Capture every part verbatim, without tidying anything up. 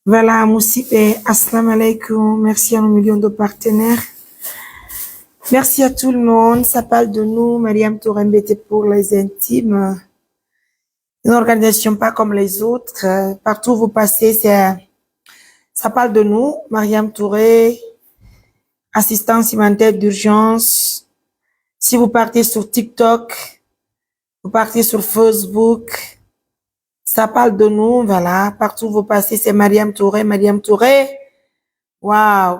Voilà, musibe, assalamu alaikum. Merci à nos millions de partenaires. Merci à tout le monde. Ça parle de nous, Mariam Touré Mbete pour les intimes. Une organisation pas comme les autres. Euh, partout où vous passez, c'est, ça parle de nous. Mariam Touré, assistance humanitaire d'urgence. Si vous partez sur TikTok, vous partez sur Facebook, ça parle de nous, voilà. Partout où vous passez, c'est Mariam Touré, Mariam Touré. Waouh.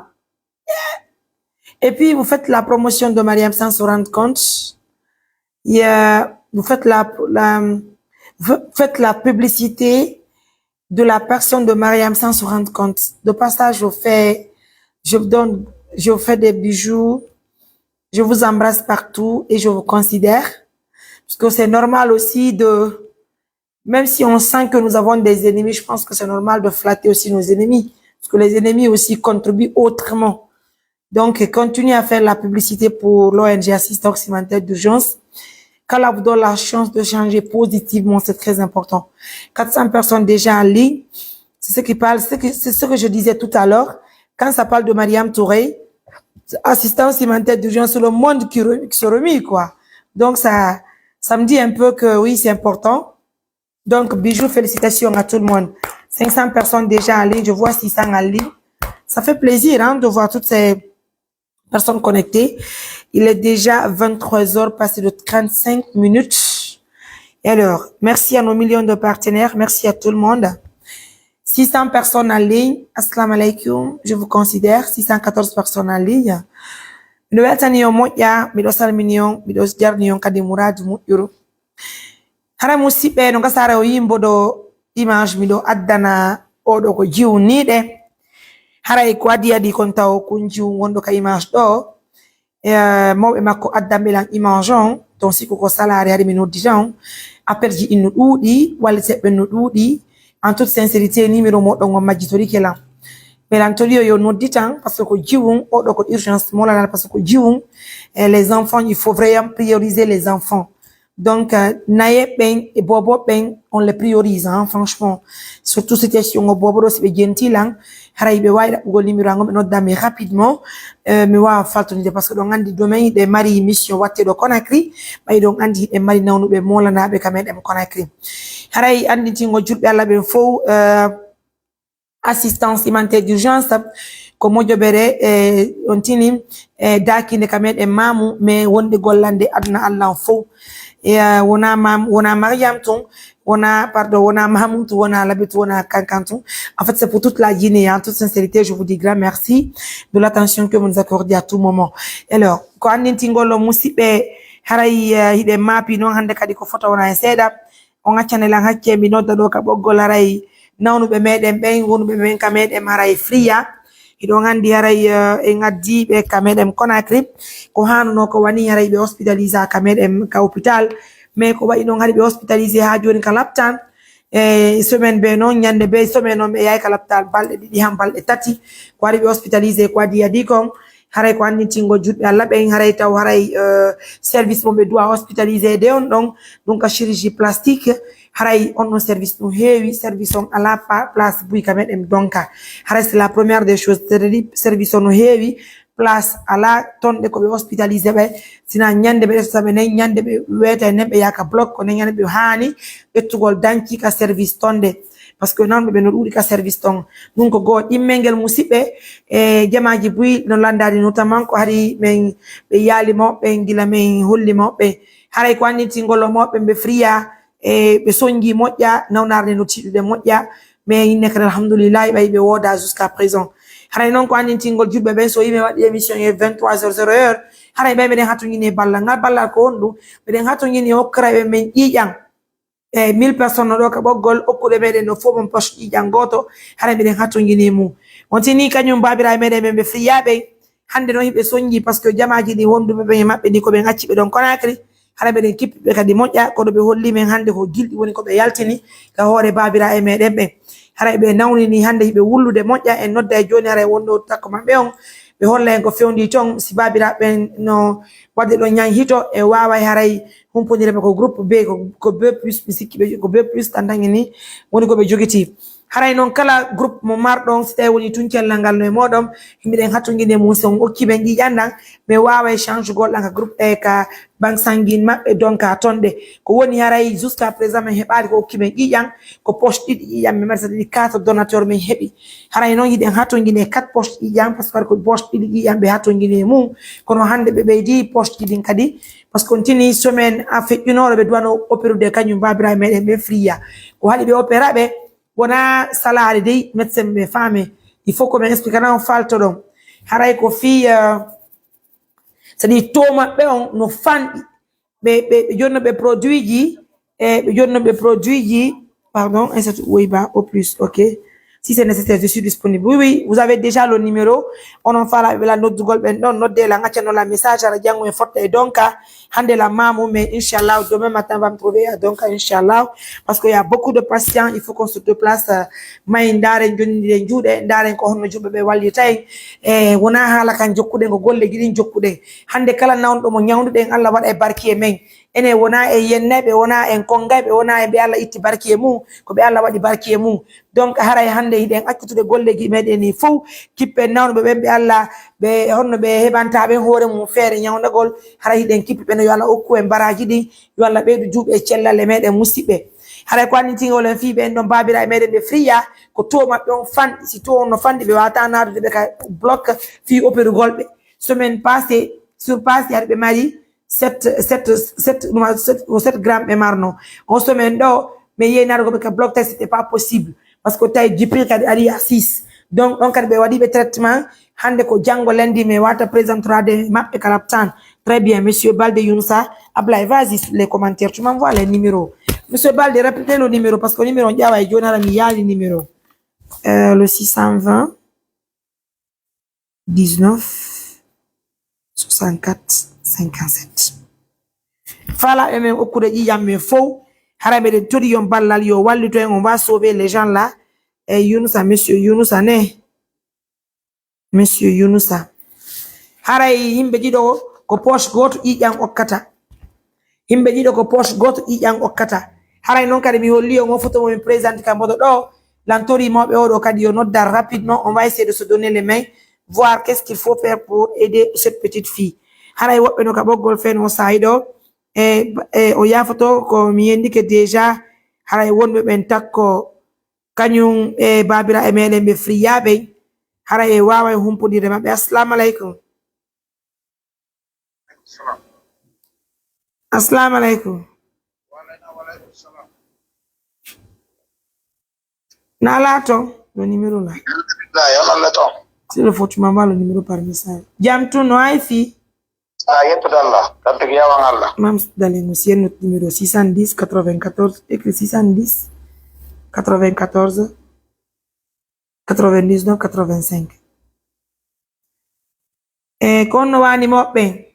Et puis, vous faites la promotion de Mariam sans se rendre compte. Il y a- vous faites la, la- vous faites la publicité de la personne de Mariam sans se rendre compte. De passage, je vous fais, je vous donne, je vous fais des bijoux. Je vous embrasse partout et je vous considère. Parce que c'est normal aussi de, même si on sent que nous avons des ennemis, je pense que c'est normal de flatter aussi nos ennemis. Parce que les ennemis aussi contribuent autrement. Donc, continuez à faire la publicité pour l'O N G Assistance Humanitaire d'Urgence. Qu'Allah vous donne la chance de changer positivement, c'est très important. Quatre cents personnes déjà en ligne, c'est ce qui parle, c'est ce que, c'est ce que je disais tout à l'heure. Quand ça parle de Mariam Touré, assistance humanitaire d'urgence, c'est le monde qui, re- qui se remue, quoi. Donc, ça, ça me dit un peu que oui, c'est important. Donc, bijoux, félicitations à tout le monde. Cinq cents personnes déjà en ligne, je vois six cents en ligne. Ça fait plaisir, hein, de voir toutes ces personnes connectées. Il est déjà vingt-trois heures passées de trente-cinq minutes. Et alors, merci à nos millions de partenaires, merci à tout le monde. Six cents personnes en ligne, assalamu alaikum, je vous considère, six cent quatorze personnes en ligne. Miɗo weltani on moƴƴa, miɗo salmini on, miɗo jarni on kadi muraadu moƴƴuru. Hara musiɓɓe no gasa hara o yimbo ɗo image miɗo addana oɗo ko jiwniɗe. Haray ko adi adi kon taw kun jiwun wonɗo ka image ɗo. Eh, mawɓe makko addanɓe lan image on, ton sikku ko salaare hari mi noddita on. Appel ji ɗin no ɗuuɗi, walliteɓɓe no ɗuuɗi. En toute sincérité, numéro moɗon on majjitorike lan. Mbeɗan tori yo, yo nodditan, parce que ko jiwun, oɗo ko urgence, mo lanal, parce que ko jiwun. Eh, les enfants, il faut vraiment prioriser les enfants. Donc, euh, naye ɓen e bobo ɓen, on les priorise, hein, franchement. Surtout situation o bobo ɗo, si ɓe jenti lan, haray ɓe wawi ɗaɓɓugol numéro an on, ɓe nodda mi rapidement, euh, mi wawa faltonide, parce que ɗon andi domaine ɗe mari mission watte ɗo Conakry, ɓay ɗon andi hiɗen mari nawnuɓe molanaɓe ka meɗen Conakry. Haray andintingol julɓe Allah ɓen fow, euh, assistance humanitaire d'urgence, ko mojobere, eh, on tini, eh, dakinde ka meɗen mamu, mais wonde gollande aduna Allah on fow. E, eh, wona mam, wona Mariam tun, wona, pardon, wona Mamoun tun, wona Labi tun, wona Kankan tun. En fait, c'est pour toute la Guinée, en toute sincérité, je vous dis grand merci de l'attention que vous nous accordez à tout moment. Alors, ko andintingol on musiɓɓe, haray, eh, hiɗen maapi non hande kadi ko fota wona e seeɗa. On accane lan hakke mi nodda ɗo ka ɓoggol haray nawnuɓe meɗen ɓen, wonuɓe ɓen ka meɗen haray Fria. Hiɗon andi haray, eh, en addi ɓe ka meɗen Conakry. Ko hanuno ko wani haray ɓe hospitalisé ka meɗen ka hôpital. Mais ko waɗi non hari ɓe hospitalisé ha joni ka laptan. E semaine be non, ñande be semaine on ɓe yahi ka laptan balɗe ɗiɗi han balɗe tati. Ko hari ɓe hospitalisé ko adi adi kon. Haray ko anndintingol juɗɓe Allah ɓen, haray taw haray, eh, service mo ɓe duwa hospitalisé de on ɗon, ɗum ka chirurgie plastique, haray on ɗon service ɗum heewi, service on ala pa-, place buy ka meɗen donka. Haray c'est la première des choses, c'est-à-dire service on no heewi, place ala ton ɗe ko ɓe hospitalisé ɓe, sina ñande ɓe ɗettata ɓe nen, ñande ɓe weeta e nen ɓe yaaka bloc, ko nen ñande ɓe haani ƴettugol danki ka service ton de. Parce que nanɓe ɓe no ɗuuɗi ka service ton. Ɗum ko goo ɗimmel ngel musiɓɓe e jamaaji buy no landaade, notamment ko hari men ɓe yaali mawɓe gila men holli mawɓe. Haray ko annitingol o mawɓe ɓe friya e ɓe sonji moƴƴa, nawnaare no tiiɗude moƴƴa. Mais inne kadi alhamdulillahi ɓay ɓe wooda jusqu'à présent. Haray noon ko annitingol juɓɓe ɓen so yimɓe waɗi émission e vingt-trois heures zéro heure, haray ɓay meɗen hatonjini e ballal ngal. Ballal ko honɗum? Meɗen hatonjini e hokkorayɓe men ƴiiƴan. E mille personnes no ɗo ka ɓoggol, okkuɗe meɗen no fof mon poche ƴiiƴan gooto, hara meɗen hatonjini e mum. On tini kañum baabiraaɓe meɗen ɓen ɓe friyaɓe, hannde noon hiɓe sonji, parce que jamaaji ɗi wonduɓe ɓen e maɓɓe ni ko ɓen acci ɓe ɗon Conakry, hara meɗen kippi ɓe kadi moƴƴa, kono ɓe holli men hannde ko gilɗi woni ko ɓe yaltini ka hoore baabiraaɓe meɗen ɓen. Haray ɓe nawnini hannde hiɓe wullude moƴƴa, en nodda e jooni haray wonɗo takko maɓɓe on, ɓe holla en ko fewndi ton, si baabiraaɓe ɓen no waɗde ɗon ñan hito, e waaway haray humpondirɓe ko groupe B, ko, ko B plus, mi sikki ɓe, ko B plus tan tan ni woni ko ɓe jogiti. Haray non kala groupe mo marɗon, si tawi woni tun cellal ngal no e moɗon, hiɗen hatonjini e mun, si on okki ɓen ƴiiƴan ɗan, ɓe waaway change gol ɗan ka groupe, e ka banque sanguine maɓɓe, donc ka ton ɗe. Ko woni haray jusqu'à présent min heɓaali ko okki ɓen ƴiiƴan, ko poche ɗiɗi ƴiiƴan min mari, c'est-à-dire carte donateur min heɓi. Haray non hiɗen hatonjini e quatre poche ƴiiƴan, parce que ko poche ɗiɗi ƴiiƴan ɓe hatonjini e mun, kono hande ɓe ɓeydi poche ɗiɗi kadi, parce que on tini semaine a feƴƴunooɗo ɓe duwano opérude kañum baabiraaɓe meɗen ɓen Friya. Ko haɗi ɓe opéra ɓe, wona salaade dey, médecin ɓe faame. Il faut ko ɓe expliquer na on falto ɗon. Haray ko fii, euh, c'est-à-dire taux maɓɓe on no fanɗi. Ɓe, ɓe, ɓe jonno ɓe produit ji, e ɓe jonno ɓe produit ji, pardon, un sept, oui, ba, au plus, ok. Si c'est nécessaire, je suis disponible. Oui, oui, vous avez déjà le numéro. Onon faalaaɓe ɓe la noddugol ɓen ɗon, nodde la, ngaccanno la message, ara janngo en fotta e Donka. Hande la mamu, mais Inch'Allah, demain matin, va me trouver à Donka, Inch'Allah. Parce qu'il y a beaucoup de patients, il faut qu'on se déplace, euh, may ndaaren, jonniren juuɗe, ndaaren ko honno juuɓe ɓe wallita en. E wona haala kan jokkuɗen, ko golleji ɗin jokkuɗen. Hande kala nawɗo mo ñawnduɗen, Allah waɗa e barki e men. Enen wona en yennayɓe, wona en kongayɓe, wona en ɓe Allah itti barki e mum, ko ɓe Allah waɗi barki e mum. Donc, haray hande hiɗen accitude golleji meɗen ni fow, kippen nawnuɓe ɓen ɓe Allah, ɓe honno ɓe heɓanta ɓen hoore mum feere ñawndagol, haray hiɗen kippi ɓe no yo Allah okku en baraji ɗin, yo Allah ɓeydu juuɓe e cellal e meɗen musiɓɓe. Haray ko annitingol en fii ɓen ɗon baabiraaɓe meɗen ɓe Friya, ko taux maɓɓe on fanɗi, si taux on no fanɗi, ɓe wata naadude ɓe ka bloc fii opérugol ɓe. Semaine passée, surpassé, haɗa ɓe mari sept, sept, sept, ɗum, sept, ko sept grammes ɓe marno. On semaine ɗo, mais yeynaaɗo ko ɓe ka bloc test, c'était pas possible. Parce que tawi Djibril kadi ari à six. Donc, ɗon kadi ɓe waɗi ɓe traitement. Hande ko janngo lundi, mais wata présentoraade maɓɓe ka laptan. Très bien, Monsieur Balde Younoussa. Ablaye, vas-y sur les commentaires. Tu m'envoies les numéros. Monsieur Balde, répétez le numéro, parce que numéro on ƴawa e jooni, hara mi yaali numéro. Euh, le six cent vingt, dix-neuf, soixante-quatre, cinquante-sept. Faalaaɓe men okkude ƴiiƴam men fow, hara meɗen tori yon ballal, yo wallito en, on va sauver les gens là. E Yunusa, monsieur Yunusa ne. Monsieur Yunusa. Haray yimɓe ɗiɗo ko poche gooto ƴiiƴam okkata. Yimɓe ɗiɗo ko poche gooto ƴiiƴam okkata. Haray non kadi mi holli on on photo mo min présente ka mboɗo ɗo. Lantori mawɓe oɗo kadi yo noddar rapidement. On va essayer de se donner les mains, voir qu'est-ce qu'il faut faire pour aider cette petite fille. Haray woɓɓe no ka ɓoggol fen o saayi ɗo. E, e, o yaafoto ko mi yendike déjà. Haray wonɓe ɓen takko kañum e baabiraaɓe meɗen ɓe Friya ɓen. Haray e waaway humpude maɓɓe. Assalamu alaikum. Assalamu alaikum. Na laato no numéro la. Alhamdulillah, yo Allah to. Si le faut tu m'envoies le numéro par message. Jam tu no ay fi. Ah, yettude Allah. Tantuki yawan Allah. Mam dalen no siyen not numéro six cent dix quatre-vingt-quatorze, écrit six cent dix quatre-vingt-quatorze quatre-vingt-dix-neuf quatre-vingt-cinq. E ko honno woni moɓɓe?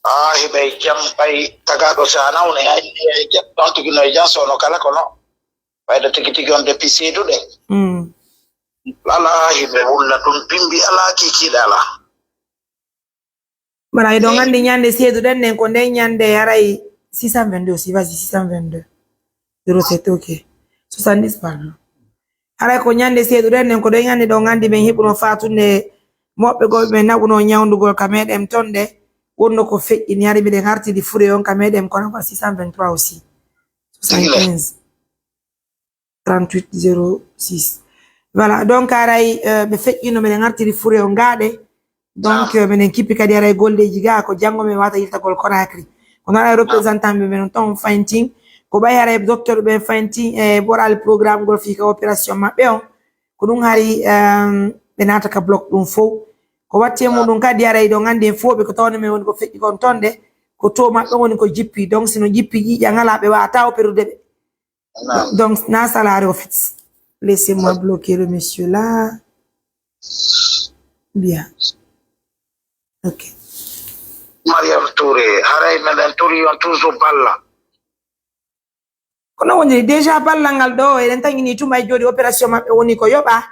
Ah, hiɓe jam ɓay tagaaɗo si a nawne, ay, ay, jam, ɗon tigi no e jam sono kala kono. Ɓayda tigi tigi on depuis seeduɗe. Mm. Alaa hiɓe wulla ɗum bimbi alaa kiikiiɗe alaa. Bara eɗon anndi ñande seeduɗen nden ko nden ñande haray six cent vingt-deux aussi, vas-y, six cent vingt-deux. Zéro sept, ok. Soixante-dix, pardon. Haray ko ñande seeduɗen nden ko nden ñande ɗon anndi men heɓuno faatunde moɓɓe gol ɓe naɓuno ñawndugol ka meɗen ton de wonno ko feƴƴini hari miɗen artidi fure on ka meɗen kono ko six cent vingt-trois aussi. Soixante-quinze. Trente-huit zéro six. Voilà, donc haray, euh, ɓe feƴƴino meɗen artiri fure o ngaaɗe. Donc, euh, meɗen kippi kadi haray golleeji ga ko janngo men wata yiltagol Conakry. Kono haray représentant ɓe men on ton fayntin. Ko ɓay haray docteur ɓe fayntin e ɓoral programme ngol fii ka opération maɓɓe on. Ko ɗum hari, euh, ɓe naata ka bloc ɗum fow. Ko watti e muɗum kadi haray ɗon anndi en fow ɓe ko tawno men woni ko feƴƴi kon ton de. Ko to maɓɓe woni ko jippi. Donc, sino jippi ƴiiƴan alaa ɓe waata opérude ɓe. Naam. Donc, na salaire, au fait. Laissez-moi bloquer le monsieur là. Bien. Ok. Mariam Touré, haray meɗen turi on toujours balla. Kono woni déjà ballal ngal ɗo, eɗen taƴini tuma e jooɗi opération maɓɓe woni ko yoɓa.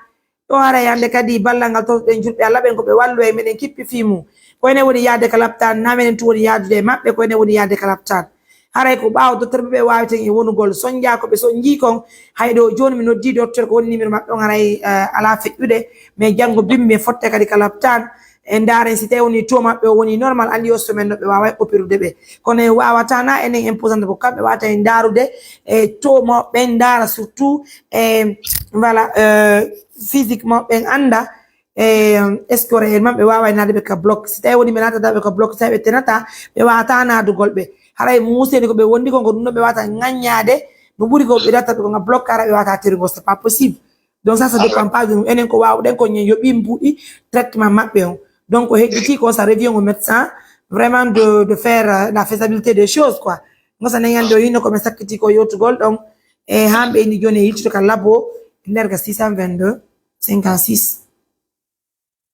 Ɗo haray hannde kadi ballal ngal tawtuɗen julɓe Alla ɓen ko ɓe wallu e meɗen kippi fii mum. Ko enen woni yahde ka laptaan, na menen tun woni yahdude e maɓɓe, ko enen woni yahde ka laptaan. Haray ko ɓaawo docteur ɓe ɓe waaweten e wonugol. Sonjaa ko ɓe sonjii kon, hay ɗo jooni mi noddii docteur ko woni numéro maɓɓe on, haray, eh, alaa feƴƴude. Mais janngo bimbi mi fotte kadi ka laptaan. En ndaaren si tawi woni taux maɓɓe o woni normal, anndi yo semaine no ɓe waaway opérude ɓe. Kono en waawataa na enen imposante ko kamɓe waawata en ndaarude e taux maɓɓe, ndaara surtout e, voilà, eh, physique maɓɓe en annda, e, est-ce que réellement ɓe waaway naade ɓe ka bloc. Si tawi woni ɓe naatata ɓe ka bloc, si tawi ɓe tenata, ɓe waawata naadugol ɓe. Haray muuseni ko ɓe wondi kon ko ɗum ɗo ɓe waawata ŋaññaade, no ɓuri ko ɓe natta ɓe ko nga bloc, haray ɓe waawata terugol, c'est pas possible. Donc ça, ça dépend pas de nous. Enen ko waawɗen ko ñen yoɓi mbuuɗi traitement maɓɓe on. Donc ko hedditi ko, ça revient au médecin vraiment de, de faire, euh, la faisabilité des choses, quoi. Ngo sa nen yande o yino ko mi sakkiti ko yotugol ɗon, e hamɓe ini jooni e yiltude ka labo, nder ka six cent vingt-deux, cinquante-six,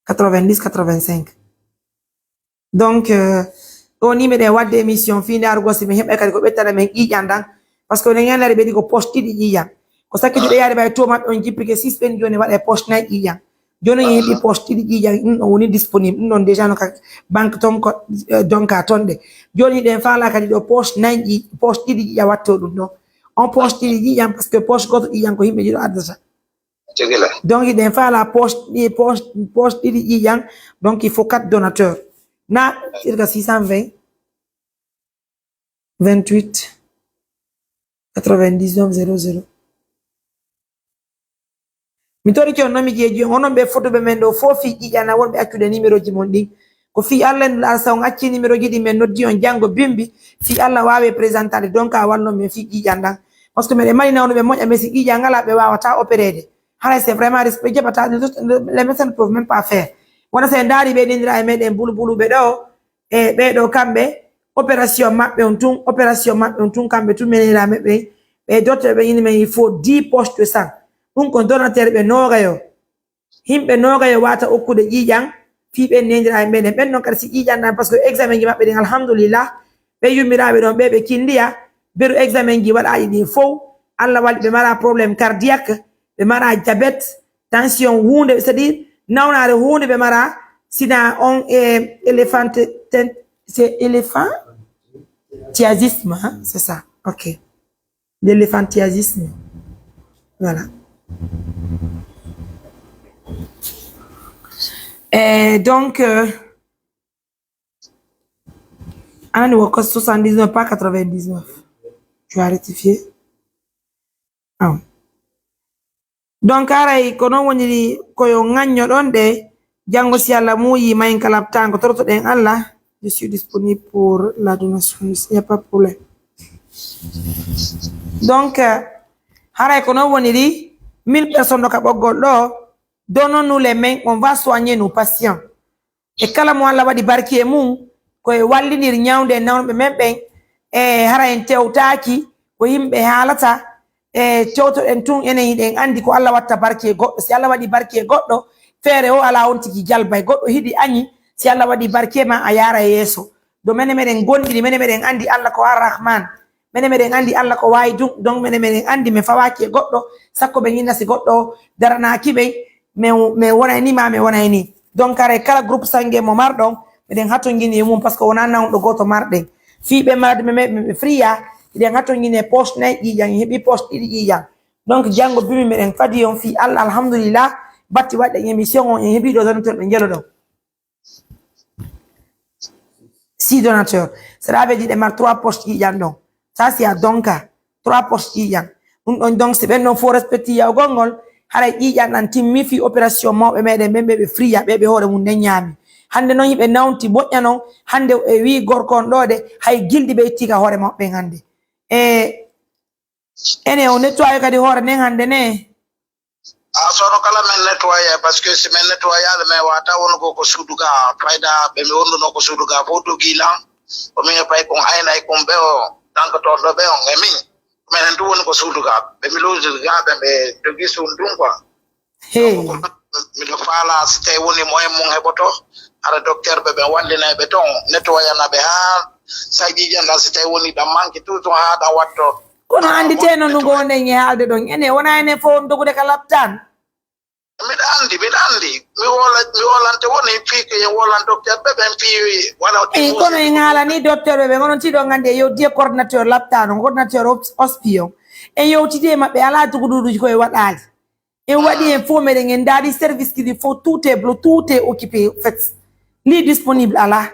quatre-vingt-dix, quatre-vingt-cinq. Donc, euh, ɗo ni meɗen wadde émission fii ndaarugol si min heɓay kadi ko ɓettana men ƴiiƴan ɗan. Parce que onon ñannari ɓe ɗi ko poche ɗiɗi ƴiiƴan. Ko sakkiti ɓe yaade ɓay taux maɓɓe on jippike six ɓen jooni waɗa e poche nayi ƴiiƴan. Jooni on heɓi poche ɗiɗi ƴiiƴan, ɗum ɗon woni disponible. Ɗum ɗon déjà no ka banque ton ko, eh, donka ton ɗe. Jooni ɗen faala kadi ɗo poche nayi ƴi-, poche ɗiɗi ƴiiƴan watto ɗum ɗon. On poche ɗiɗi ƴiiƴan, parce que poche gooto ƴiiƴan ko yimɓe ɗiɗo addata. Tigi la. Donc, hiɗen faala poche, ɗi poche, poche ɗiɗi ƴiiƴan. Donc, il faut quatre donateurs. Na, circa six cent vingt, vingt-huit, quatre-vingt-dix-neuf, zéro zéro. Mi torike on non mi jeeji on, onon ɓe fotuɓe men ɗo fof fii ƴiiƴan na wonɓe accude numéroji mon ɗin. Ko fii Alla e Nulaaɗo, sa on accii numéroji ɗin, men noddi on janngo bimbi, fii Alla waawe présentade, donc a wallon men fii ƴiiƴan ɗan. Parce que meɗen mari nawnuɓe moƴƴa, mais si ƴiiƴan alaa, ɓe waawata opéreede. Haray c'est vraiment risque, ɓe jaɓata, les médecins ne peuvent même pas faire. Wona si en ndaari ɓe ndenndira e meɗen bulbuluɓe ɗo, e ɓee ɗo kamɓe, opération maɓɓe on tun, opération maɓɓe on tun, kamɓe tun, men ndenndira meɗen, ɓe docteur ɓe inni men, il faut dix poches de sang. Ɗum ko donateur ɓe noogayo. Yimɓe noogayo waawata okkude ƴiiƴan, fii ɓen ndenndira e meɗen. Ɓen non kadi si ƴiiƴan ɗan, parce que examen ji maɓɓe ɗin, alhamdulillah, ɓe yummiraaɓe ɗon, ɓe ɓe kindiya, beru examen ji waɗaaɗi ɗin fow, Alla walli ɓe mara problème cardiaque, ɓe mara diabète, tension, huunde, c'est-à-dire, nawnaare huunde ɓe mara, sina on e éléphant, ten-, c'est éléphantiasis, hein, c'est ça, ok. L'éléphantiasis. Voilà. Et donc, euh, anani woko soixante-dix-neuf, pas quatre-vingt-dix-neuf. Tu as rectifié? Ah. Donc, haray ko non woniri ko yo ŋañño ɗon ɗe, janngo si Alla muuyi mayin ka labtaango, torotoɗen Alla, je suis disponible pour la donation, il n'y a pas de problème. Donc, euh, haray ko non woniri, mille personnes ɗo ka ɓoggol ɗo, donnons-nous les mains, on va soigner nos patients. E kala mo Alla waɗi barki e mum, ko e wallinir ñawnde e nawnuɓe men ɓen, e hara en tewtaaki ko yimɓe haalata, e tewtoɗen tun, enen hiɗen anndi ko Alla watta barki e goɗɗo. Si Alla waɗi barki e goɗɗo, feere o alaa on tigi jalbay. Goɗɗo hiɗi añi, si Alla waɗi barki e ma, a yaara e yeeso. Do mene meɗen gondiri, mene meɗen anndi Alla ko Ar-Rahman. Mene meɗen anndi Alla ko waawi dun, donc mene meɗen anndi men fawaaki e goɗɗo, sakko ɓe ñinna si goɗɗo daranaaki ɓe, men, men wonay ni ma men wonay ni. Donc, haray kala groupe sange mo marɗon, meɗen hatongini e mum, parce que wonaa nawɗo gooto marɗen. Fii ɓe marde men, ɓe, ɓe friya, hiɗen hatongini e poche nayi ƴiiƴan, en heɓi poche ɗiɗi ƴiiƴan. Donc, janngo bimi meɗen fadi on fii Alla, alhamdulillah, batti waɗɗen émission on, en heɓi ɗo donateur ɓe jelo ɗon. Six donateurs. Cela veut dire ɗe mar trois poches ƴiiƴan ɗon. Ça, c'est à Donka. Trois poches ƴiiƴan. Ɗum ɗon, donc, si ɓen ɗon fof respecti yawgol ngol, haray ƴiiƴan ɗan timmi fii opération mawɓe meɗen ɓen ɓe ɓe friya, ɓe ɓe hoore mum nden ñaami. Hannde non hiɓe nawnti moƴƴa non, hannde e wii gorko on ɗoo de, hay gilɗi ɓe itti ka hoore maɓɓe hannde. E ene o nettoyé kadi hoore nden hannde ne. A sono kala men nettoyé, parce que si men nettoyé ala men wata won ko ko suudu ga fayda ɓe mi wonduno ko suudu ga fof dogi lan. Ko min e pay kon ayna e kon ɓe o tanko toɗɗo ɓe on e min. Menen tu woni ko suudu ga ɓe mi lowdi ga ɓe ɓe dogi suudu ɗum quoi. Hey. Miɗo faala si tawi woni moyen mum heɓoto, hara docteur ɓe ɓen wallinay ɓe ton, nettoyana ɓe haa saƴiijan ɗan si tawi woni ɗan manki tout ton haa ɗan watto. Kono anndi teno ndu ngonɗen e haalde ɗon, enen wona enen fof on dogude ka laptaan. Miɗa anndi, miɗa anndi. Mi woola, mi woolante woni fii ko en woolan docteur ɓe, ɓen fii wala o Eyi, kono en haalanii docteur ɓe, ɓe onon tiiɗo nganndi e yewtidi e coordinateur laptaano, coordinateur os-, ospion. En yewtidi e maɓɓe, alaa tuguduuduuji ko e waɗaali. En waɗi en fof, meɗen en ndaari service kidi fof, tout est blo-, tout est occupé, en fait. Li disponible alaa.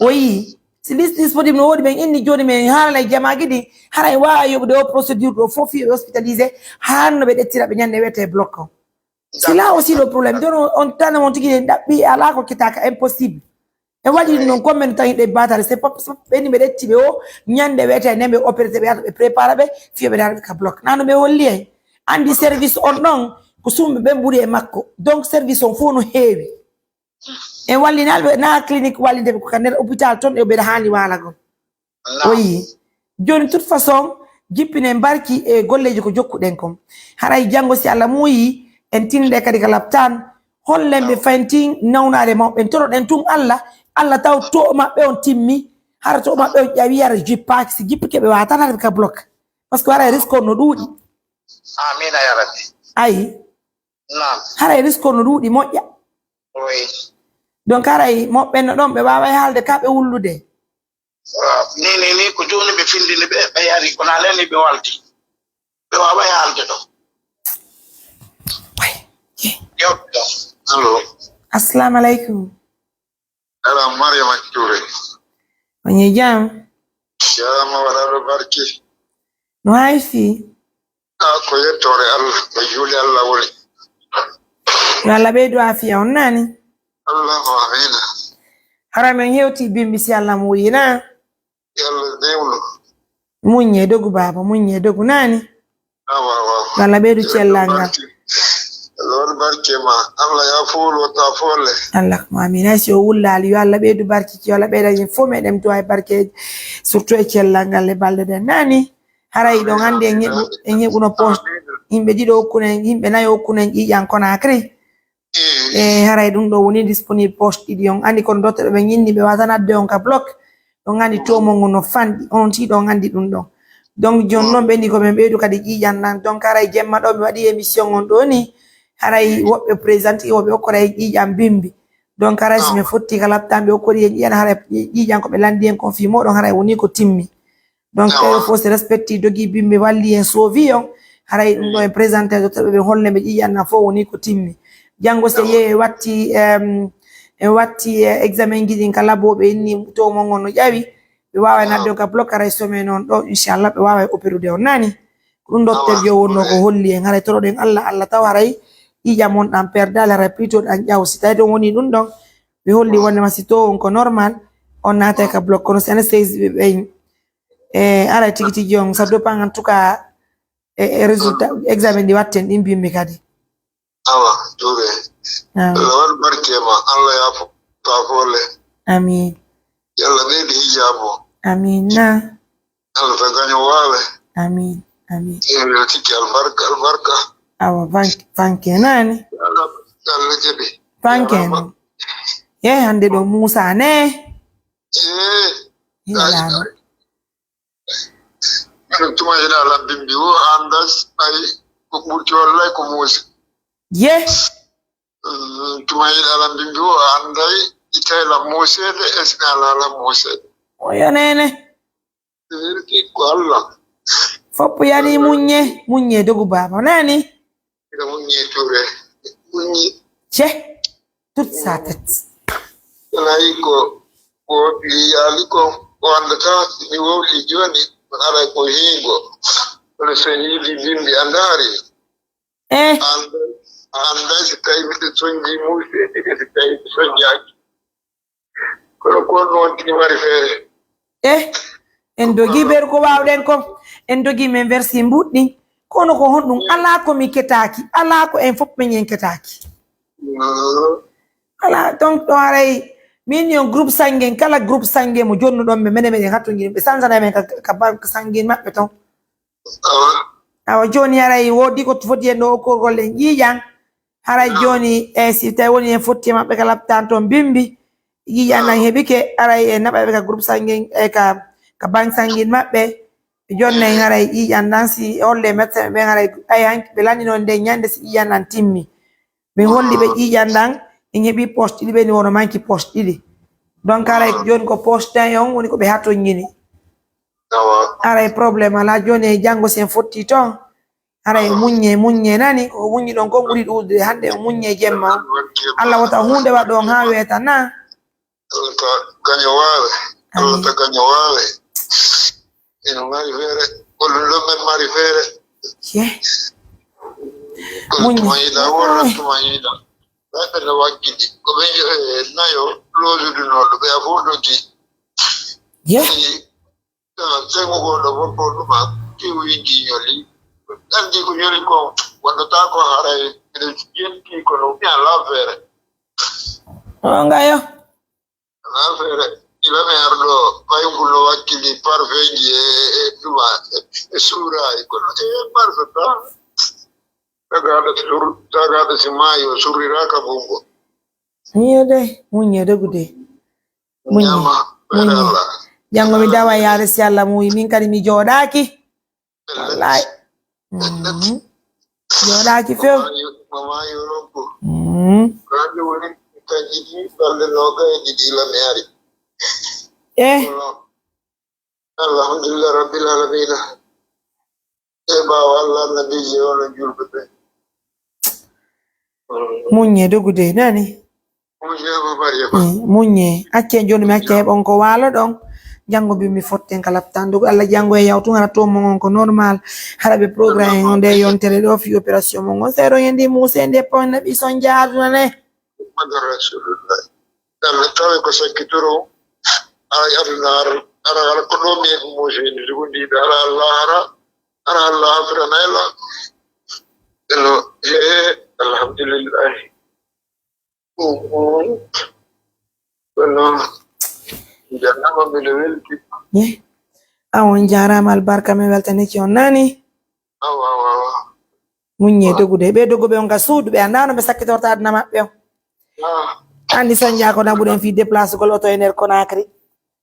O yii, si liste disponible no woodi, ɓen inni jooni, men haalana e jamaaji ɗin, hara en waawa yoɓude o procédure ɗo fof, fii ɓe hospitalisé, haa no ɓe ƴettira ɓe ñande wiyetee bloc on. C'est là aussi le problème. Jooni on, on tan on tigi ɗaɓɓi, alaa ko kitaaka, impossible. E waɗi ɗum noon, combien de temps yiɗe batare? C'est pas, c'est pas, ɓen ɓe ƴetti ɓe o, ñande wiyetee nden ɓe opéré, ɓe yahata ɓe préparé ɓe, fii ɓe ndaara ɓe ka bloc. Nano ɓe holli en. Anndi service on ɗon, ko sumɓe ɓen ɓuri e makko. Donc service on fof no heewi. E wallinaali ɓe, na clinique wallinde ɓe ko ka nder hôpital ton e ɓe haani waalagol. O yii. Jooni, toute façon, jippinen barki e golleeji ko jokkuɗen kon. Haray janngo, si Alla muuyii, en tinde kadi ka laptaan, hollen ɓe fayntin nawnaare mawɓe. En toroɗen tun Alla, Alla taw to maɓɓe on timmi, hara to maɓɓe on ƴawi, hara jippaaki, si jippike ɓe waatan hara ɓe ka bloc. Parce que haray risque on no ɗuuɗi. Amiina ya Rabbi. Ayi. Naam. Haray risque on no ɗuuɗi moƴƴa. Oui. Donc haray moɓɓen no ɗon, ɓe waaway haalde ka ɓe wullude. Ah, ni, ni, ni, ko jooni ɓe findini ɓe, ɓe yari, kono alaa ni ɓe walti. Ɓe waaway haalde ɗo. Way. Ye. Yo, yo. Allo. Assalamu alaikum. Ala Mariama Touré. On e jam? Jam, wala ɗo barki. No hay fii? Ah, ko yettoore Allah, ko juuli Allah woni. Yo Allah ɓeydu aafiya on naani. Allahumma amiina. Hara men hewti bimbi si Allah mo wuyina. Yo Allah newnu. Muññe dogu baaba, muññe dogu naani. Awa, awa. Yo Allah ɓeydu cellal ngal. Allah waɗu barke ma. Allah yaafo wulwata foole. Allahumma amiin. Hay si o wullaali, yo Allah ɓeydu barke, yo Allah ɓeyda en fof meɗen du'a e barke, surtout e cellal ngal e balɗe ɗen naani. Haray ɗon anndi en heɓu, en heɓuno poche. Yimɓe ɗiɗo okkuno en, yimɓe nayo okkuno en ƴiiƴan Conakry. E haray ɗum ɗo woni disponible poche ɗiɗi on. Anndi kono docteur ɓe ñinni ɓe waatan adde on ka bloc. Ɗon anndi tomo ngon no fanɗi. On tii ɗon anndi ɗum ɗon. Donc jooni noon ɓe ndi ko men ɓeydu kadi ƴiiƴan nan. Donc haray jemma ɗo mi waɗi émission on ɗo ni. Haray woɓɓe présenté, woɓɓe okkora en ƴiiƴan bimbi. Donc haray si men fotti ka laptaan ɓe okkori en ƴiiƴan, haray ƴiiƴan ko ɓe lanndi en kon fii moɗon haray woni ko timmi. Donc, tawa ɓeɗo fof si respecti dogi bimbi walli en sauvi on, haray ɗum ɗo en présenté docteur ɓe, ɓe holle ɓe ƴiiƴan nan fof woni ko timmi. Janngo si yehi e watti, em, e watti, eh, examen ji ɗin ka labo ɓe inni to mon on no ƴawi, ɓe waaway nadde on ka bloc haray semaine on ɗo, inchallah, ɓe waaway opérude on nani. Ko ɗum docteur jo wonno ko holli en, haray toroɗen Allah, Allah taw haray ƴiiƴan mon ɗan perdaali, haray plutôt ɗan ƴaw. Si tawi ɗon woni ɗum ɗon, ɓe holli wonde ma si to on ko normal, on naatay ka bloc, kono si anesthésie ɓe ɓen, E, aray tigi tigi on, ça dépend en tout cas, e, e résultat, examen ɗi watten ɗin bimbi kadi. Awa, juure. Awa. Allah waɗu barke ma, Allah yaafo, yaafo le. Amin. Yalla ɓeydi hijaabo. Amin na. Allah tagani waawe. Amin, amin. Yalla tigi albarka, albarka. Awa, fanke, fanke nani. Yalla, Yalla jaɓi. Fanke. Yarama. Ye hande ɗo Musa ne. Eh. Ye lano. Tuma yiɗa lan bimbi o andas ay ko ɓurti wallay ko Musa. Ye. Mm, tuma yiɗa lan bimbi o anday itay lan Musa de esna la lan Musa. O yo nene. Ko Allah. Foppu yani muññe, muññe dogu baaba nani. Ina muññe Touré. Muññe. Ce. Toute sa tête. Alay ko, ko ɓiyaali ko, ko anndata, mi wowli jooni, ko alay ko hiingo. Kono so yiidi bimbi a ndaari. Eh. Annday, annday so tawi miɗo soñji muuseede, e so tawi mi soñjaaki. Kono ko noon tigi mari feere. Eh, en dogi ɓeer ko waawɗen ko. En dogi men versi mbuɗɗi. Kono ko honɗum? Alaa ko mi ketaaki. Alaa ko en fof men en ketaaki. Mm. Alaa, donc, ɗo haray, min yo groupe sangen, kala groupe sangen mo jonnuɗon ɓe, mene meɗen hattondiri, ɓe sansanay men ka, ka banque sangen maɓɓe ton. Awa. Awa, jooni haray woodi ko foti en ɗo okkorgol en ƴiiƴan. Haray jooni, e si tawi woni en fotti e maɓɓe ka laptaan ton bimbi, ƴiiƴan nan heɓike, haray en naɓay ɓe ka groupe sangen, e ka, ka banque sangen maɓɓe. Ɓe jonna en haray ƴiiƴan nan si holle médecin ɓen haray ay hanki ɓe lanndino nden ñande si ƴiiƴan nan timmi. Mi holli ɓe ƴiiƴan ɗan, en heɓi poche ɗiɗi, ɓe ni wono manki poche ɗiɗi. Donc, haray jooni ko poche ten on woni ko ɓe hatonjini. Awa. Haray problème alaa, jooni e janngo si en fotti ton. Haray muññe, muññe nani, ko muññi ɗon kon ɓuri ɗuuɗude hannde, o muññe jemma on. Alla wota huunde waɗo on haa weeta na. Ka gaño waawe. Alla ta gaño waawe. Ina mari feere. Ko ɗum ɗon men mari feere. Ye. Ko muññe. Tuma yiɗa, wona tuma yiɗa. Ɓe ɓe no wakkili. Ko ɓe yo-, e nayo loodudunooɗo ɓe a fof ɗo ti. Ye. Sengo goɗɗo fof ko ɗum a tiwi ndi ñoli. Anndi ko ñoli ko wonnotaa ko haray miɗo jenti kono mi alaa feere. O ngayo. Alaa feere. Ila mi arɗo ɓay ngullo wakkili parfeji e, e, e ɗuma e, e suurayi kono e parfe tan. Tagaaɗo sur-, tagaaɗo si maayi o surriraaka bungo. Miyo de, muññe dogude. Muññe, ñaama, muññe. Janngo mi dawa yaade si Alla muuyi, min kadi mi jooɗaaki. Wallahi. Mhm. Jooɗaaki few. Mama yo-, mama yo robbo. Mhm. Kande woni kanji ɗi balɗe noga e ɗiɗi ila mi ari. Eh. Alhamdulillah rabbil alamina. E ɓaawo Allah, annabiiji e onon julɓe ɓe. Muññe dogude, nani? Muññe, Baba Yaba. Eh, muññe. Accee jooni mi acca heɓon ko waalo ɗon. Janngo bi mi fotten ka laptan dogu. Allah janngo e yawtun hara to mon on ko normal. Hara ɓe programme on nde yontere ɗo fi opération mon on. Seeɗo en ndi muuse nde pon naɓi son jaaduna ne. Muhammadu Rasulullah. Yalla tawi ko sakkitoro, ay aduna ar, ara, ara ko ɗo mi e ko Moseni, jogondiiɓe, ara Allah, ara, ara Allah, afira nayla. Eno, he, alhamdulillah. Kono, jannama miɗo welti. Eh, a on jaaraama albarka, mi weltanike on nani. Awa, awa, awa. Muññe dogude. Ɓe doguɓe on ka suudu, ɓe anndaa no ɓe sakkitorta aduna maɓɓe on. Ah. Anndi sonjaa ko naɓuɗen fii déplacegol oto e nder Conakry.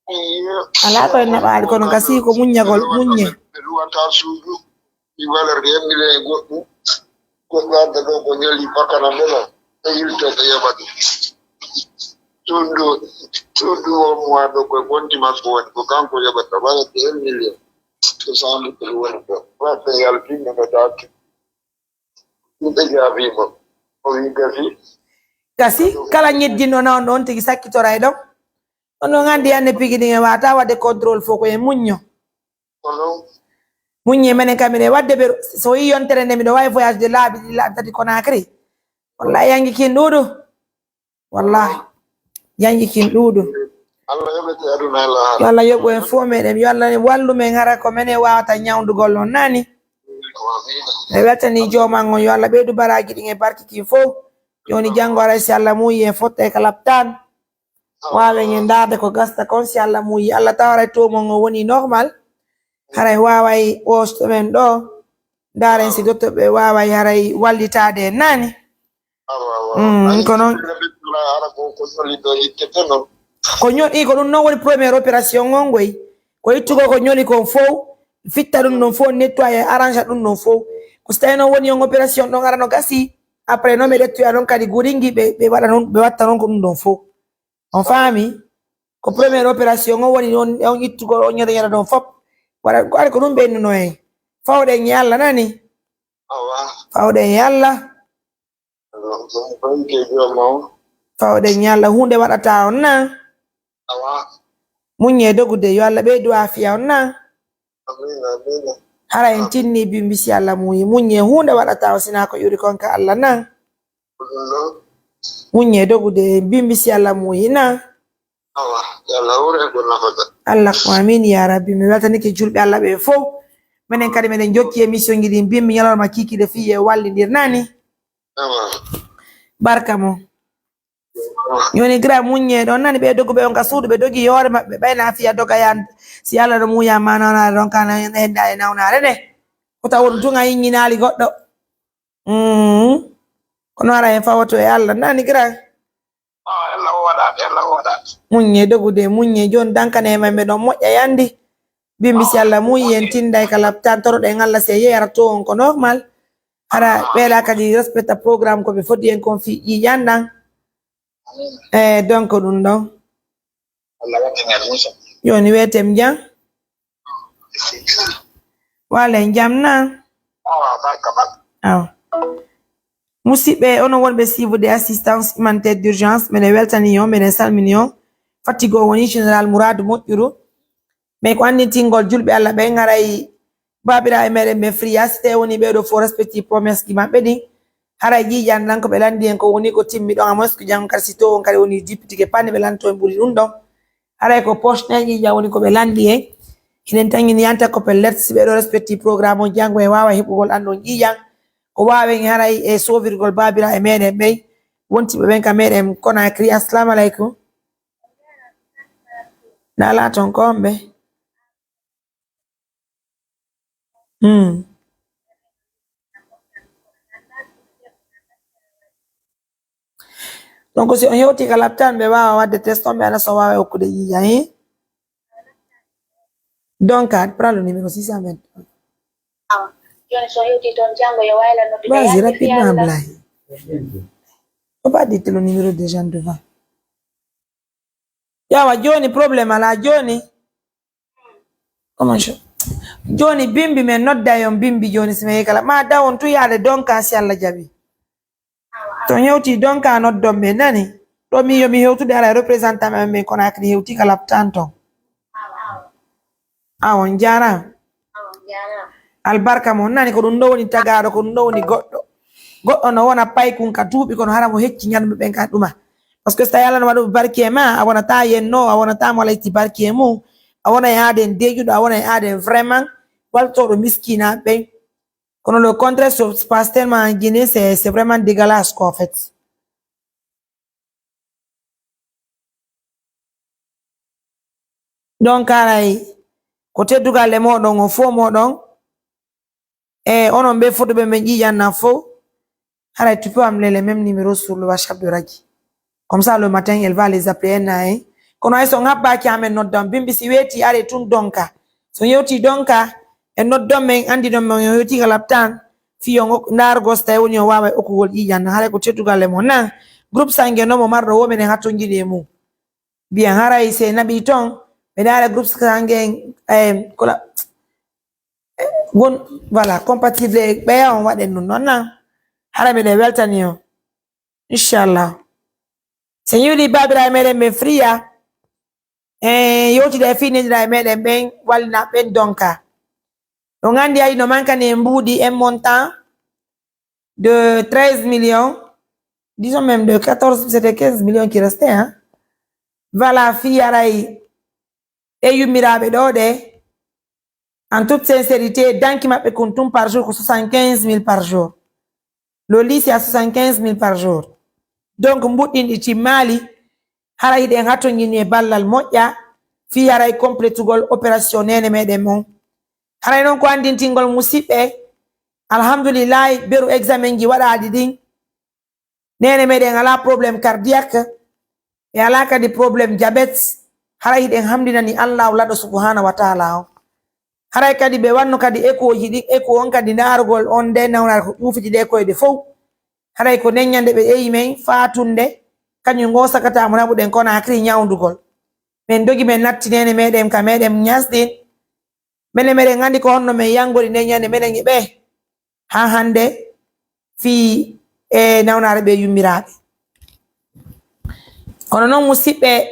Iyo. Alaa ko en naɓaali, kono ka sii ko muññagol, muññe. Ɓe luwata suudu, ɗi valeur ɗi hemmilen e goɗɗum. Goɗɗo adda ɗo ko ñoli bakkanam ɗo, e yilto ɓe yoɓa ɗum. Suudu, suudu o mo waɗo ko gonti makko woni, ko kanko yoɓata valeur ɗi hemmilen. Ko sandu ko woni ɗo. Waɗde yaltinno no daaki. Ɗum ɓe jaabii mo. O wi'i gasi. Gasi, kala ñeddinɗo na on ɗon tigi sakkitoray ɗon. On ɗon anndi hannde pigi ɗin e waata waɗde contrôle fof ko e muñño. Kono. Muññe menen kam miɗen waɗde ɓe, so yii yontere nde miɗo wawi voyage de laabi ɗiɗi laabi tati Conakry. Wallahi yangi kin ɗuuɗu. Wallahi. Yanji kin ɗuuɗu. Allah yoɓete aduna e lahara. Yo Allah yoɓu en fof meɗen. Yo Allah wallu men hara ko menen wawata ñawndugol on nani. Amiina. E weltani jooman on. Yo Allah ɓeydu baraji ɗin e barki kin fof. Jooni janngo aray si Allah muuyi en fotta e ka laptan. Waawen en ndaarde ko gasta kon si Allah muuyi. Allah tawaray to mon on woni normal. Haray waaway ɓoosto men ɗo. Ndaaren si docteur ɓe waaway haray wallitaade en naani. Awa, awa. Mm, ko non. Ara ko, ko soli ɗo ittete non. Ko ñoli, ko ɗum non woni première opération on ngoy. Ko ittugol ko ñoli kon fow, fitta ɗum ɗon fow, nettoyer, arrange ɗum ɗon fow. Ko si tawi non woni on opération ɗon ara no gasi. Après non ɓe ƴettoya non kadi guringi ɓe, ɓe waɗa non, ɓe watta non ko ɗum ɗon fow. On faami? Ko première opération on woni on, on ittugol on ñande ñande ɗon fop. Waɗa ko ari ko ɗum ɓennuno en. Fawɗen e Allah nani? Awa. Fawɗen e Allah. Awa, ko, ko, ko jooma on. Fawɗen e Allah huunde waɗata on na? Awa. Muññe dogude yo Allah ɓeydu aafiya on na? Amiin, amiin. Hara en tinni bimbi si Allah muuyi muññe huunde waɗata on sinaa ko ƴuri kon ka Allah na? Ɗum ɗon. Muññe dogude bimbi si Allah muuyi na? Awa, yo Allah hawru en ko nafata. Allah ko amiin ya Rabbi. Mi weltanike julɓe Allah ɓe fow. Menen kadi meɗen jokki émission ji ɗin bimbi ñalorma kiikiiɗe fii e wallindir nani. Awa. Barka mo. Awa. Yoni gira muññe ɗon nani ɓe doguɓe on ka suudu ɓe dogi hoore maɓɓe ɓayna fiya doga yan si Allah no muuya ma nawnaare ɗon ka na henda e nawnaare nde. Ko taw on tun a yiññinaali goɗɗo. Mm. Kono ara en fawoto e Allah nani gira. Ah, Allah o waɗaɓe, Allah o waɗaɓe. Muññe dogude, muññe jon dankane e maɓɓe ɗon moƴƴa yandi. Bimbi si Allah muuyi en tinday ka laptan toroɗen Allah si e yeyara to on ko normal. Hara ɓeeɗa kadi respecta programme ko ɓe foddi en kon fii ƴiiƴan ɗan. Eh, donc ɗum ɗon. Allah waɗan en ɗum so. Jooni weetem jam. Walen jam na. Awa, barka, barka. Awa. Musidɓe, onon wonɓe suivre de assistance humanitaire d'urgence, menen weltani on, menen salmini on. Fattigo woni Général Mourad Moƴƴuru. Mais ko anndintingol julɓe Allah ɓen, haray baabiraaɓe meɗen ɓen Free Yasi, tawi woni ɓee ɗoo fof respecti promesse ji maɓɓe ɗin. Haray ƴiiƴan ɗan ko ɓe lanndi en ko woni ko timmi ɗon, à moins que janngo kadi si to on kadi woni député ke panne ɓe lanto en ɓuri ɗum ɗon. Haray ko poche ɗen ƴiiƴan woni ko ɓe lanndi en. Hiɗen tangini yanta ko pellet si ɓee ɗoo respecti programme on janngo en waawa heɓugol anndon ƴiiƴan. Ko waawen haray e soofirgol baabiraaɓe meɗen ɓen. Wontiɓe ɓen ka meɗen Conakry. Assalamu aleykum. Naalaa ton ko homɓe? Hmm. Donc, si on hewti ka laptan, ɓe waawa waɗde test on, ɓe ana so waawa okkude ƴiiƴan, hein? Donc, aɗa pral le numéro six cent vingt. Awa. Jooni so hewti toon janngo, yo wayla noddude. Vas-y, rapidement, Ablaye. Faut pas dire le numéro des gens devant. Yawa, jooni problème alaa, jooni. Comment je... Jooni bimbi men nodda yon bimbi jooni si men kala. Ma daw on tu yaade Donka si Allah jaɓi. To hewti Donka noddon men nani. Ɗo mi yo mi hewtude ara représentant men men Conakry hewti ka laptan ton. A on jaaraama. Albarka mo nani ko ɗum ɗo woni tagaaɗo, ko ɗum ɗo woni goɗɗo. Goɗɗo no wona paykun ka duuɓi kono hara mo hecci ñalɗume ɓen ka ɗuma. Parce que so tawi Allah no waɗu barki e ma, a wonata yenno, a wonata mo Allah itti barki e mum, a wona e aaden deeƴuɗo, a wona e aaden vraiment waltooɗo miskinaaɓe ɓen. Kono le contraire se passe tellement en Guinée, c'est, c'est vraiment dégueulasse quoi en fait. Donc, haray ko teddugal e moɗon on fof moɗon. E onon ɓe fotuɓe men ƴiiƴan nan fof. Haray tu peux appeler le même numéro sur le WhatsApp de Raji. Comme ça, le matin, elle va les appeler un à un. Kono hay so on habbaaki amen noddan bimbi si weeti are tun Donka. So yewti Donka, e noddon men, anndidon men, on hewti ka laptan. Fii on ok-, ndaar gos tawi woni on waawa okkugol ƴiiƴan nan. Haray ko teddugal e mon nan. Groupe sange no mo marɗo wo menen hattonjini e mum. Mbiyan haray si en naɓii ton, mi ndaara groupe sange en, eh, kola, eh, gon, voilà, compatible e ɓeya on waɗen ɗum noon na. Hara miɗen weltani on. Inchallah. So en yiɗii baabiraaɓe meɗen ɓen friya, eh, yewtida e fii nenndiraaɓe meɗen ɓen, wallina ɓen Donka. On anndi ari no mankani en mbuuɗi un montant de treize millions, disons même de quatorze, c'était quinze millions qui restaient, hein. Voilà, fii haray ɓe yummiraaɓe ɗoo ɗe, en toute sincérité, danki maɓɓe kun tun par jour ko soixante-quinze mille par jour. Le lit, c'est à soixante-quinze mille par jour. Donc, mbuuɗi ɗin ɗi timmaali, haray hiɗen hattonjini e ballal moƴƴa, fii haray complétugol opération neene meɗen on. Haray non ko anndintingol musiɓɓe, alhamdulillahi, beru examen ji waɗaaɗi ɗin. Neene meɗen alaa problème cardiaque, ɓe alaa kadi problème diabète, haray hiɗen hamdinani Allahu laɗo subhanahu wa taala on. Haray kadi ɓe wanno kadi écho ji ɗin, écho on kadi ndaarugol on nde nawnaare ko ƴuufiti ɗe koyɗe fow. Haray ko neññande ɓe ƴeewi men faatunde, kañum ngo sakata mo naɓuɗen Conakry ñawndugol. Men dogi men natti neene meɗen ka meɗen ñasɗin. Menen meɗen anndi ko honno men yangori neññande meɗen e ɓe. Haa hannde fii e nawnaare ɓe yummiraaɓe. Kono non musiɓɓe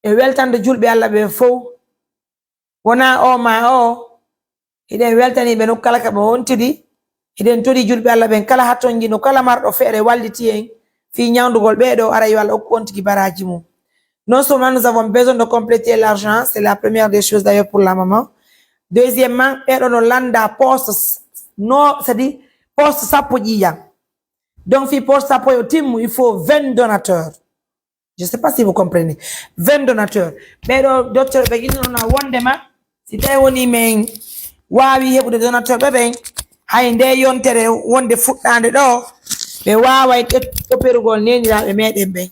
e weltande julɓe Allah ɓe fow. Wonaa oo maa oo, hiɗen weltanii ɓe nokku kala ka ɓe wontiri. Hiɗen torii julɓe Allah ɓen kala haa ton nji no kala marɗo feere walliti en fii ñawndugol ɓee ɗoo, ara yo Allah okku on tigi baraaji mum. Non seulement nous avons besoin de compléter l'argent, c'est la première des choses d'ailleurs pour la maman. Deuxièmement, ɓee ɗoo no lannda poste, no, c'est-à-dire poste sappo ƴiiƴan. Donc fii poste sappo yo timmu, il faut vingt donateurs. Je sais pas si vous comprenez. Vingt donateurs. Ɓee ɗoo docteur ɓe innunoo wondema si tawi woni men waawi heɓude donateur ɓe ɓen, hay nde yontere wonde fuɗɗaande ɗoo, ɓe waaway ƴet-, operugol neeniraaɓe meɗen ɓen.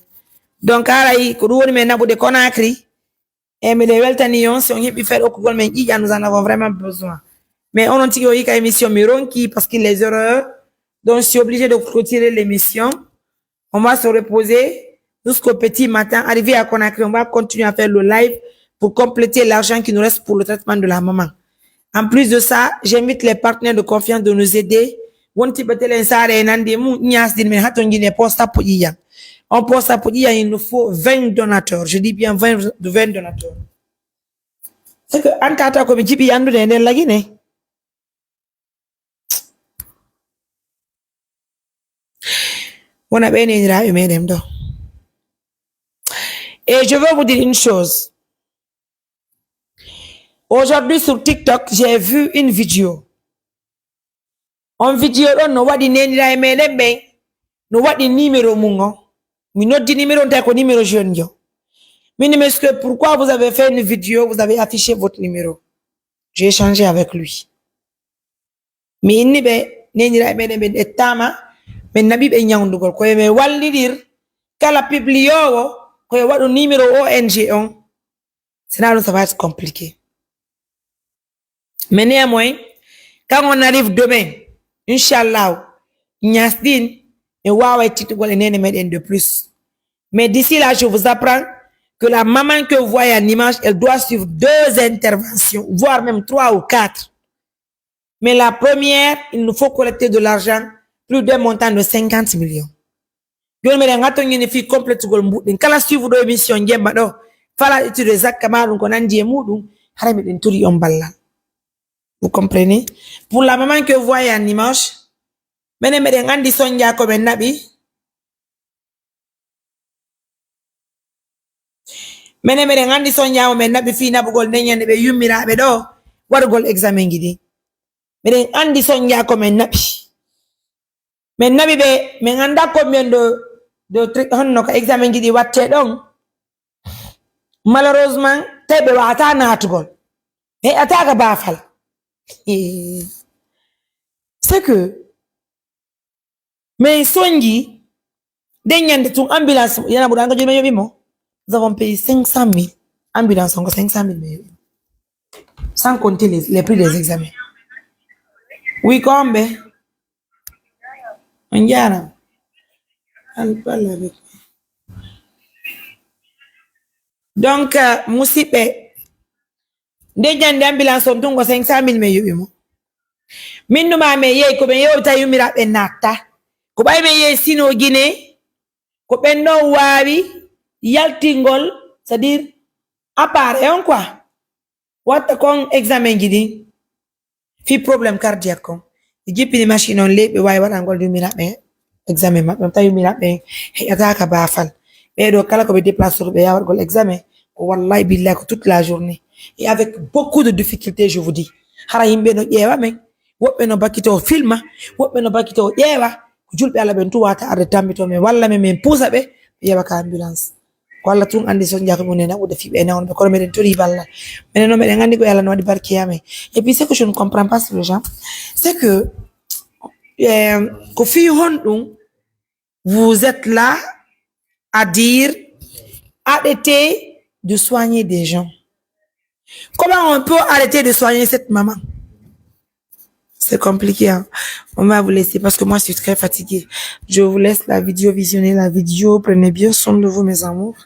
Donc haray ko ɗum woni men naɓude Conakry. E miɗen weltanii on, si on heɓii feere okkugol men ƴiiƴan, nous en avons vraiment besoin. Mais onon tigi o yii ka émission mi ronki, parce que les erreurs, Donc, je suis obligée de clôturer l'émission. On va se reposer jusqu'au petit matin. Arrivé à Conakry, on va continuer à faire le live pour compléter l'argent qui nous reste pour le traitement de la maman. En plus de ça, j'invite les partenaires de confiance de nous aider. Wonti ɓe telen saare e nandi e mum, ñaasdin men haton jine posta puƴiyan. On posta puƴiyan, il nous faut vingt donateurs. Je dis bien vingt, vingt donateurs. C'est que an tata ko mi jiɓi anndude e nden lagine. Wona ɓe neniraaɓe meɗen ɗo. Et je veux vous dire une chose. Aujourd'hui sur TikTok, j'ai vu une vidéo. On vidéo ɗon no waɗi neniraaɓe meɗen ɓen, no waɗi numéro mum on. Mi noddi numéro on tawi ko numéro jeune jo. Mi ni, monsieur, pourquoi vous avez fait une vidéo, vous avez affiché votre numéro? J'ai échangé avec lui. Mi inni ɓe, neniraaɓe meɗen ɓen ƴettaama, min naɓi ɓe ñawndugol. Ko yo min wallidir kala pibliyoowo, ko yo waɗu numéro O N G on. Sinon ɗum, ça va être compliqué. Mais néanmoins, quand on arrive demain, inchallah, ñaasɗin, mi waaway tiitugol e neene meɗen de plus. Mais d'ici là, je vous apprends que la maman que vous voyez en image, elle doit suivre deux interventions, voire même trois ou quatre. Mais la première, il nous faut collecter de l'argent, plus d'un montant de cinquante millions. Jooni meɗen ŋatto ñini fii complétugol mbuɗɗin. Kala suivuɗo émission Jemma ɗo, fala étude zakka maa ɗum ko nandi e muɗum, hara miɗen tori on ballal. Vous comprenez? Pour la maman que vous voyez en image, menen meɗen andi sonja ko men naɓi. Menen meɗen andi sonja mo men naɓi fii naɓugol nden ñande ɓe yummiraaɓe ɗo waɗugol examen ji ɗin. Meɗen andi sonja ko men naɓi. Men naɓi ɓe, men anda combien de, de truc, honno ka examen ji ɗi watte ɗon. Malheureusement, tawi ɓe wata naatugol. Ɓe heƴata ka baafal. C'est que, mais sonji, nden ñande tun ambulance, yana ɓuran ka joni yoɓi mo. Nous avons payé cinq cent mille. Ambulance, on cinq cent mille, mais sans compter les, les prix des examens. Oui, combien? On dirait. I'll parle avec lui. Donc, euh, musiɓɓe, nde jande ambulance on tun ko cinq cent mille men yoɓi mo. Min numa men yehi ko men yewta yumiraɓe natta. Ko ɓay men yehi Sino Guinée, ko ɓen ɗon waawi yaltingol, c'est-à-dire appareil on quoi. Watta kon examen ji ɗin. Fii problème cardiaque kon. Ɓe jippini machine on ley, ɓe waawi waɗangol yumiraɓe examen maɓɓe. Tawi yumiraɓe heƴata ka baafal. Ɓee ɗoo kala ko ɓe déplacé ɓe yaha waɗgol examen. Ko wallahi billahi ko toute la journée. Et avec beaucoup de difficultés, je vous dis. Hara yimɓe no ƴeewa men. Woɓɓe no bakitoo filma. Woɓɓe no bakitoo ƴeewa. Ko julɓe Allah ɓen tun wata arde tambitoo men. Walla men, men puusa ɓe. Ɓe yewa ka ambulance. Ko Allah tun andi sonja ko ɓe woni e naɓude fii ɓe e nawnuɓe, kono meɗen tori ballal. Menen non meɗen andi ko Allah no waɗi barki e amen. Et puis, ce que je ne comprends pas sur les gens, c'est que, euh, ko fii honɗun vous êtes là à dire, arrêtez de soigner des gens. Comment on peut arrêter de soigner cette maman? C'est compliqué, hein. On va vous laisser parce que moi, je suis très fatiguée. Je vous laisse la vidéo, visionnez la vidéo, prenez bien soin de vous, mes amours.